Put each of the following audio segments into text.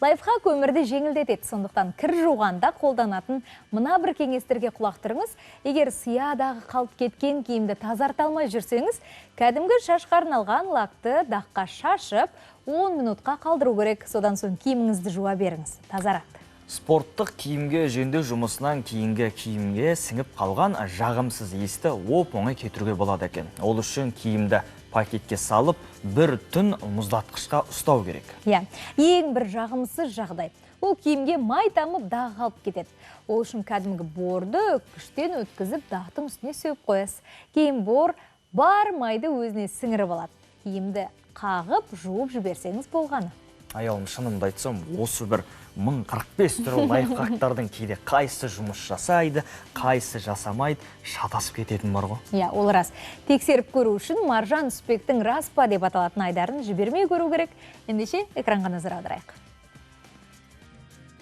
Лайфхак өмірді жеңілдетеді. Сондықтан кір жуғанда қолданатын мына бір кеңестерге құлақ түріңіз. Егер сиядағы қалып кеткен киімді тазарта алмай жүрсеңіз, кәдімгі шашқа арналған лакты даққа шашып, 10 минутқа қалдыру керек. Содан соң киіміңізді жуа беріңіз. Тазарады. Спорттық киімге жөндеу жұмысынан кейінгі киімге сіңіп қалған жағымсыз иісті оп-оңай кетіруге болады екен. Ол үшін киімді пакетке салып, бір түн мұздатқышқа ұстау керек. Иә, ең бір жағымсыз жағдай. Ол киімге май тамып дағы қалып кетеді. Ол үшін кәдімгі борды күштен өткізіп дақтың үстіне сеуіп қоясыз. Кейін бор бар майды өзіне сіңіріп алады. Киімді қағып, жуып жіберсеңіз болғаны. Аяулым, шынымды айтсам, осы бір 1045 түрлі лайфхактардың кейде қайсысы жұмыс жасайды, қайсысы жасамайды, шатасып кететін бар ғой. Иә, ол рас. Тексеріп көру үшін Маржан Үспектің рас па деп аталатын айдарын жібермей көру керек. Ендеше экранға назар аударайық.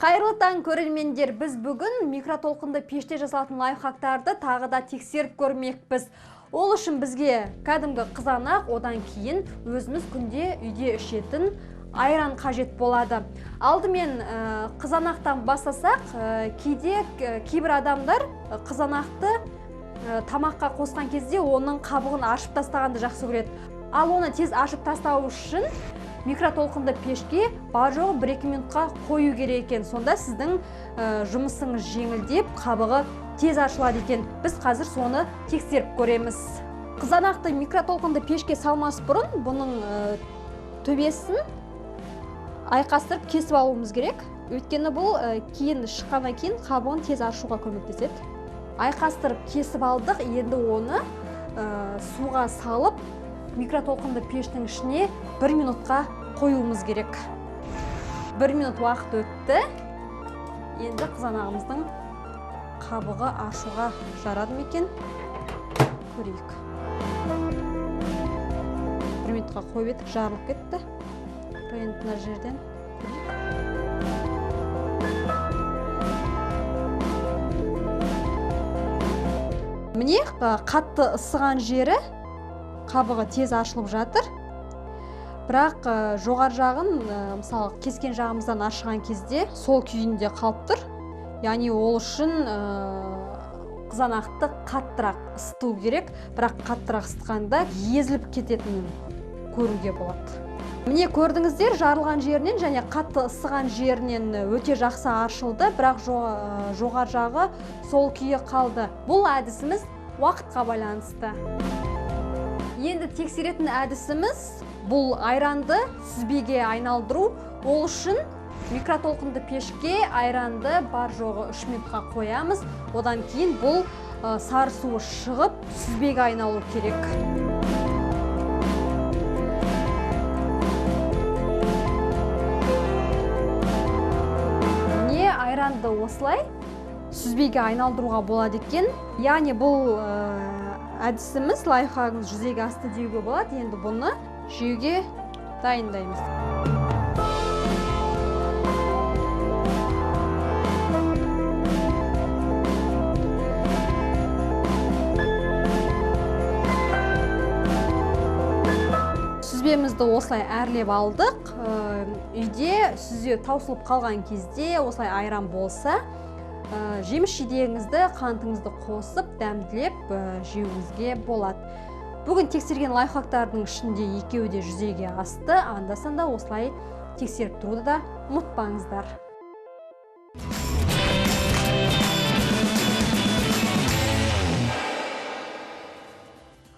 Қайырлы таң, көрермендер. Біз бүгін микротолқынды пеште жасалатын лайфхактарды тағы да тексеріп көрмекпіз. Ол үшін бізге кәдімгі қызанақ, одан кейін өзіміз күнде үйде ішетін айран қажет болады. Алдымен қызанақтан бастасақ, кейде кейбір адамдар қызанақты тамаққа қосқан кезде оның қабығын ашып тастағанды жақсы көреді. Ал оны тез ашып тастау үшін микротолқынды пешке бар жоғы 1-2 минутқа қою керек екен. Сонда сіздің жұмысыңыз жеңілдеп, қабығы тез ашылады екен. Біз қазір соны тексеріп көреміз. Қызанақты микротолқынды пешке салмас бұрын бұның төбесін айқастырып кесіп алуымыз керек. Өйткені бұл кейін шыққаннан кейін қабығын тез ашуға көмектеседі. Айқастырып кесіп алдық, енді оны суға салып микротолқынды пештің ішіне 1 минутқа қоюымыз керек. 1 минут уақыт өтті. Енді қызанағымыздың қабығы ашуға жарады ма екен? Көрейік. 1 минутқа қойып едік, жарылып кетті. Енді мына жерден көрейік. Міне, қатты ысыған жері қабығы тез ашылып жатыр. Бірақ жоғары жағын, мысалы, кескен жағымыздан ашыған кезде сол күйінде қалып тұр. Яғни ол үшін қызанақты қаттырақ ысыту керек, бірақ қаттырақ ысытқанда езіліп кететінін көруге болады. Міне көрдіңіздер, жарылған жерінен және қатты ысыған жерінен өте жақсы аршылды, бірақ жоғары жағы сол күйі қалды. Бұл әдісіміз уақытқа байланысты. Енді тексеретін әдісіміз бұл айранды сүзбеге айналдыру. Ол үшін микротолқынды пешке айранды бар жоғы 3 минутқа қоямыз. Одан кейін бұл сары суы шығып сүзбеге айналу керек. Міне айранды осылай сүзбеге айналдыруға болады екен. Яғни бұл әдісіміз, лайфхагымыз жүзеге асты деуге болады. Енді бұны жеуге дайындаймыз. Сүзбемізді осылай әрлеп алдық. Үйде сүзбе таусылып қалған кезде осылай айран болса, жеміс жидегіңізді, қантыңызды қосып, дәмділеп, жеуіңізге болады. Бүгін тексерген лайфхактардың ішінде екеуі де жүзеге асты. Анда-санда осылай тексеріп тұруды да ұмытпаңыздар.